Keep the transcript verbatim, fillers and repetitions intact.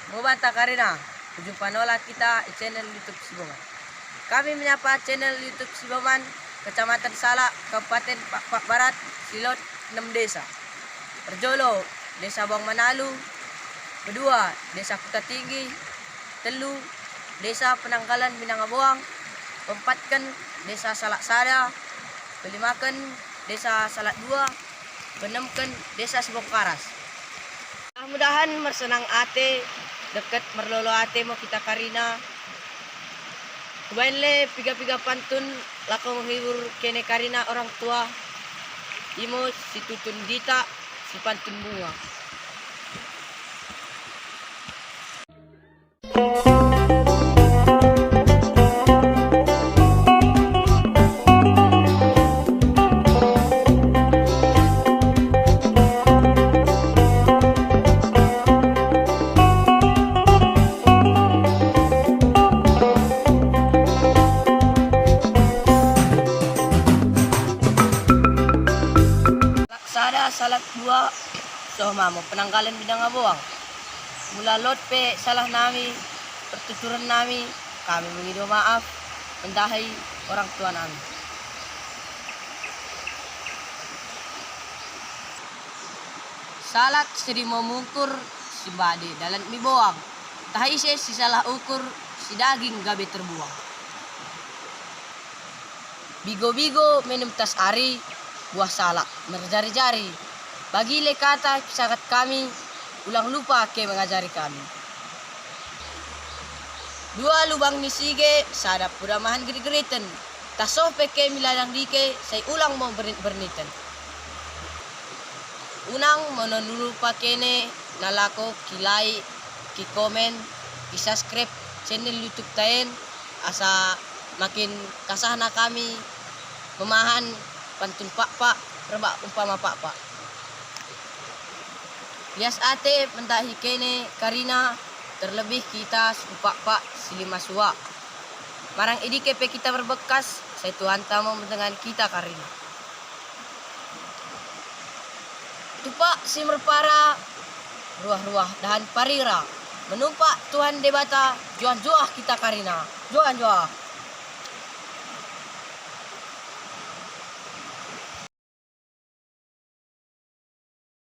Mo banta karina, pejumpa nola kita i channel YouTube Siboman. Kami menyapa channel YouTube Siboman, Kecamatan Salak, Kabupaten Pakpak Barat, si lot enem desa. Perjolo, Desa Boang Manalu, pedua, Desa Kuta Tinggi, tellu, Desa Penanggalan Binanga Boang, peempatken, Desa Salak Sada, pelimaken, Desa Salak Dua, peenemken, Desa Sibongkaras. Mudah-mudahan mersenang ate, dekket merlolo ate mo kita karina. Kubaing le piga-piga pantun lako menghibur kene karina orang tua, imo si tutun dita, si pantun bunga. Salak sada, salak dua, soh ma mo Penanggalan Binanga Boang. Mula lot pe salah nami, pertuturen nami, kami mengido maaf mendahi orang tua nami. Salak si rimo mungkur, si mbade dalan mi boang. Ntah ise si salah ukur, si daging gabe terbuang. Bigo-bigo menum tas ari, buah salak merjari-jari. Bagi le kata kisakat kami, ulang lupa ke mengajari kami. Dua lubang ni sige, sada pura mahan gerit-geriten. Tah soh pe ke mi ladang dike, sai ulang mo bernit-berniten. Unang mo nola lupa kene, nalako ki-like, ki-komen, ki-subscribe channel YouTube ta en, asa makin kasahna kami memahan pantun Pakpak rebbak umpama Pakpak. Lias ate mendahi kene karina, terlebih kita suku Pakpak si lima sua. Marang i dike pe kita merbekkas, sai Tuhanta mo mendengani kita karina. Tupak si merpara, ruah-ruah dahan parira. Menumpak Tuhan Debata, njuah-njuah kita karina. Njuah-njuah.